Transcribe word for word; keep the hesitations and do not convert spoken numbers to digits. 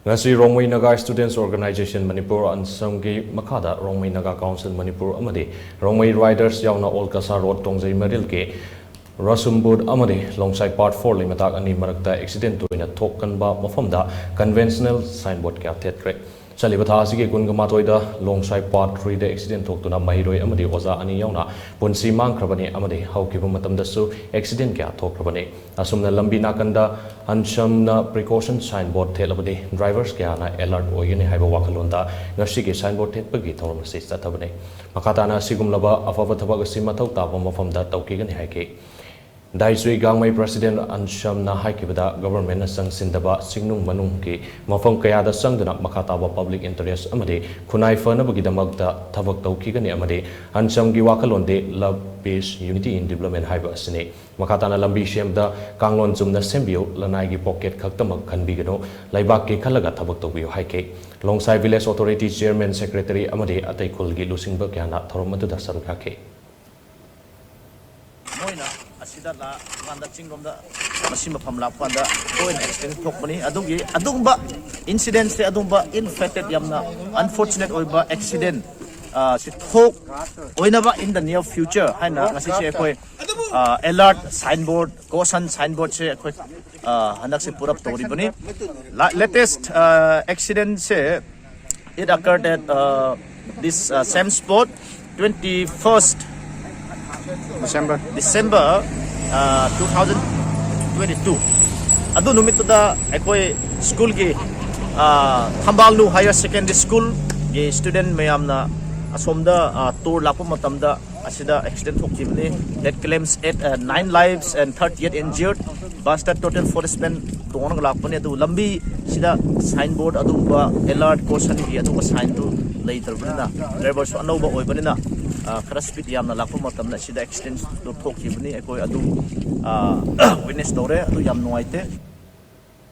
ꯉꯁꯤ ꯔꯣꯡꯃꯩ ꯅꯥꯒꯥ ꯁ꯭ꯇꯨꯗꯦꯟꯠꯁ ꯑꯣꯔꯒꯅꯥꯏꯖꯦꯁꯟ ꯃꯅꯤꯄꯨꯔ ꯑꯟꯁꯝꯒꯤ ꯃꯈꯥꯗ ꯔꯣꯡꯃꯩ ꯅꯥꯒꯥ ꯀꯥꯎꯟꯁꯤꯜ ꯃꯅꯤꯄꯨꯔ ꯑꯃꯗꯤ ꯔꯣꯡꯃꯩ ꯔꯥꯏꯗꯔꯁ ꯌꯥꯎꯅ ꯑꯣꯜ ꯀꯁꯥꯔ ꯔꯣꯗ ꯇꯣꯡꯖꯩ ꯃꯔꯤꯜꯒꯤ ꯔꯁꯨꯝꯕꯨꯠ ꯑꯃꯗꯤ ꯂꯣꯡꯁꯥꯏ ꯄꯥꯔꯠ ꯐꯣꯔ ꯂꯩꯃꯇꯥꯛ ꯑꯅꯤ ꯃꯔꯛꯇ ꯑꯦꯛꯁꯤꯗꯦꯟ ꯇꯣꯏꯅ ꯊꯣꯛꯀꯟꯕ ꯃꯐꯝꯗ ꯀꯟꯚꯦꯟꯁꯅꯦꯜ ꯁꯥꯏꯟꯕꯣꯔꯗ ꯀꯌꯥ ꯊꯦꯠꯈ꯭ꯔꯦ꯫ ꯆꯠꯂꯤꯕ ꯊꯥ ꯑꯁꯤꯒꯤ ꯀꯨꯟꯒ ꯃꯥꯊꯣꯏꯗ ꯂꯣꯡꯁꯥꯏ ꯄꯥꯔꯠ ꯊ꯭ꯔꯤꯗ ꯑꯦꯛꯁꯤꯗꯦꯟ ꯊꯣꯛꯇꯨꯅ ꯃꯍꯩꯔꯣꯏ ꯑꯃꯗꯤ ꯑꯣꯖꯥ ꯑꯅꯤ ꯌꯥꯎꯅ ꯄꯨꯟꯁꯤ ꯃꯥꯡꯈ꯭ꯔꯕꯅꯤ ꯑꯃꯗꯤ ꯍꯧꯈꯤꯕ ꯃꯇꯝꯗꯁꯨ ꯑꯦꯛꯁꯤꯗꯦꯟ ꯀꯌꯥ ꯊꯣꯛꯈ꯭ꯔꯕꯅꯤ꯫ ꯑꯁꯨꯝꯅ ꯂꯝꯕꯤ ꯅꯥꯀꯟꯗ ꯑꯟꯁꯝꯅ ꯄ꯭ꯔꯤꯀꯣꯁꯟ ꯁꯥꯏꯟꯕꯣꯔꯗ ꯊꯦꯠꯂꯕꯗꯤ ꯗ꯭ꯔꯥꯏꯚꯔꯁ ꯀꯌꯥꯅ ꯑꯦꯂꯔꯠ ꯑꯣꯏꯒꯅꯤ ꯍꯥꯏꯕ ꯋꯥꯈꯜꯂꯣꯟꯗ ꯉꯁꯤꯒꯤ ꯁꯥꯏꯟꯕꯣꯔꯗ ꯊꯦꯠꯄꯒꯤ ꯊꯧꯔꯝ ꯑꯁꯤ ꯆꯠꯊꯕꯅꯤ꯫ ꯃꯈꯥ ꯇꯥꯅ ꯑꯁꯤꯒꯨꯝꯂꯕ ꯑꯐꯕ ꯊꯕꯛ ꯑꯁꯤ ꯃꯊꯧ ꯇꯥꯕ ꯃꯐꯝꯗ ꯇꯧꯈꯤꯒꯅꯤ ꯍꯥꯏꯈꯤ꯫ ꯗꯥꯏꯆꯨꯏ ꯒꯥꯡꯃꯩ ꯄ꯭ꯔꯁꯤꯗꯦꯟ ꯑꯟꯁꯝꯅ ꯍꯥꯏꯈꯤꯕꯗ, ꯒꯚꯔꯟꯃꯦꯟꯠꯅ ꯆꯪꯁꯤꯟꯗꯕ ꯆꯤꯡꯅꯨꯡ ꯃꯅꯨꯡꯒꯤ ꯃꯐꯝ ꯀꯌꯥꯗ ꯆꯪꯗꯨꯅ ꯃꯈꯥ ꯇꯥꯕ ꯄꯕ꯭ꯂꯤꯛ ꯏꯟꯇꯔꯦꯁ ꯑꯃꯗꯤ ꯈꯨꯟꯅꯥꯏ ꯐꯅꯕꯒꯤꯗꯃꯛꯇ ꯊꯕꯛ ꯇꯧꯈꯤꯒꯅꯤ ꯑꯃꯗꯤ ꯑꯟꯁꯝꯒꯤ ꯋꯥꯈꯜꯂꯣꯟꯗꯤ Love, Peace, Unity in Development ꯍꯥꯏꯕ ꯑꯁꯤꯅꯤ꯫ ꯃꯈꯥ ꯇꯥꯅ ꯂꯝꯕꯤ ꯁꯦꯝꯕꯗ ꯀꯥꯡꯂꯣꯟ ꯆꯨꯝꯅ ꯁꯦꯝꯕꯤꯌꯨ, ꯂꯅꯥꯏꯒꯤ ꯄꯣꯀꯦꯠ ꯈꯛꯇꯃꯛ ꯈꯟꯕꯤꯒꯅꯨ, ꯂꯩꯕꯥꯛꯀꯤ ꯈꯜꯂꯒ ꯊꯕꯛ ꯇꯧꯕꯤꯌꯨ ꯍꯥꯏꯈꯤ꯫ ꯂꯣꯡꯁꯥꯏ ꯚꯤꯂꯦꯖ ꯑꯣꯊꯣꯔꯤꯇꯤ ꯆꯤꯌꯔꯃꯦꯟ, ꯁꯦꯀ꯭ꯔꯦꯇꯔꯤ ꯑꯃꯗꯤ ꯑꯇꯩ ꯈꯨꯜꯒꯤ ꯂꯨꯆꯤꯡꯕ ꯀꯌꯥꯅ ꯊꯧꯔꯝ ꯑꯗꯨꯗ ꯁꯔꯨꯛ ꯌꯥꯈꯤ꯫ ꯃꯣꯏꯅ ꯑꯁꯤꯗ ꯂꯥꯛꯄ ꯀꯥꯟꯗ, ꯆꯤꯡꯂꯣꯝꯗ ꯃꯁꯤ ꯃꯐꯝ ꯂꯥꯛꯄ ꯀꯥꯟꯗ ꯊꯣꯏꯅ ꯑꯦꯛꯁꯤꯗꯦꯟ ꯊꯣꯛꯄꯅꯤ꯫ ꯑꯗꯨꯒꯤ ꯑꯗꯨꯒꯨꯝꯕ ꯏꯟꯁꯤꯗꯦꯟꯁꯦ, ꯑꯗꯨꯒꯨꯝꯕ ꯏꯜ ꯐꯦꯇꯦꯠ, ꯌꯥꯝꯅ ꯑꯟꯐꯣꯔꯆꯨꯅꯦꯠ ꯑꯣꯏꯕ ꯑꯦꯛꯁꯤꯗꯦꯟ, ꯑ, ꯁꯤ ꯊꯣꯛ ꯑꯣꯏꯅꯕ in the near future ꯍꯥꯏꯅ ꯉꯁꯤꯁꯦ ꯑꯩꯈꯣꯏ, ꯑ, ꯑꯦꯂꯔꯠ ꯁꯥꯏꯟꯕꯣꯔꯗ, ꯀꯣꯁꯟ ꯁꯥꯏꯟꯕꯣꯔꯗꯁꯦ ꯑꯩꯈꯣꯏ, ꯑ, ꯍꯟꯗꯛꯁꯦ ꯄꯨꯔꯞ ꯇꯧꯔꯤꯕꯅꯤ꯫ ꯂꯦꯇꯦꯁ ꯑꯦꯛꯁꯤꯗꯦꯟꯁꯦ, it occurred at, uh, this, uh, same spot, twenty-first December. December, uh, two thousand twenty-two. ꯑꯗꯨ ꯅꯨꯃꯤꯠꯇꯨꯗ ꯑꯩꯈꯣꯏ ꯁ꯭ꯀꯨꯜꯒꯤ, ꯑ, ꯊꯝꯕꯥꯜꯅꯨ ꯍꯥꯌꯔ ꯁꯦꯀꯦꯟꯗꯔꯤ ꯁ꯭ꯀꯨꯜꯒꯤ ꯁ꯭ꯇꯨꯗꯦꯟꯠ ꯃꯌꯥꯝꯅ ꯑꯁꯣꯝꯗ, ꯑ, ꯇꯨꯔ ꯂꯥꯛꯄ ꯃꯇꯝꯗ ꯑꯁꯤꯗ accident ꯊꯣꯛꯈꯤꯕꯅꯤ꯫ That claims at, uh, nine lives and thirty-eight injured. ꯕꯁꯇ ꯇꯣꯇꯦꯜ ꯐꯣꯔꯇꯤ ꯁꯚꯦꯟ ꯇꯣꯡꯉꯒ ꯂꯥꯛꯄꯅꯤ꯫ ꯑꯗꯨ ꯂꯝꯕꯤꯁꯤꯗ ꯁꯥꯏꯟꯕꯣꯔꯗ ꯑꯗꯨꯒꯨꯝꯕ ꯑꯦꯂꯔꯠ, ꯀꯣꯁꯟꯒꯤ ꯑꯗꯨꯒꯨꯝꯕ ꯁꯥꯏꯟꯗꯨ ꯂꯩꯇ꯭ꯔꯕꯅꯤꯅ, ꯗ꯭ꯔꯥꯏꯚꯔꯁꯨ ꯑꯅꯧꯕ ꯑꯣꯏꯕꯅꯤꯅ, ꯑ, ꯈꯔ ꯁ꯭ꯄꯤꯗ ꯌꯥꯝꯅ ꯂꯥꯛꯄ ꯃꯇꯝꯗ ꯁꯤꯗ ꯑꯦꯛꯁꯤꯗꯦꯟꯗꯨ ꯊꯣꯛꯈꯤꯕꯅꯤ꯫ ꯑꯩꯈꯣꯏ ꯑꯗꯨ, ꯑ, ꯋꯤꯠꯅꯦꯁ ꯇꯧꯔꯦ꯫ ꯑꯗꯨ ꯌꯥꯝ ꯅꯨꯡꯉꯥꯏꯇꯦ꯫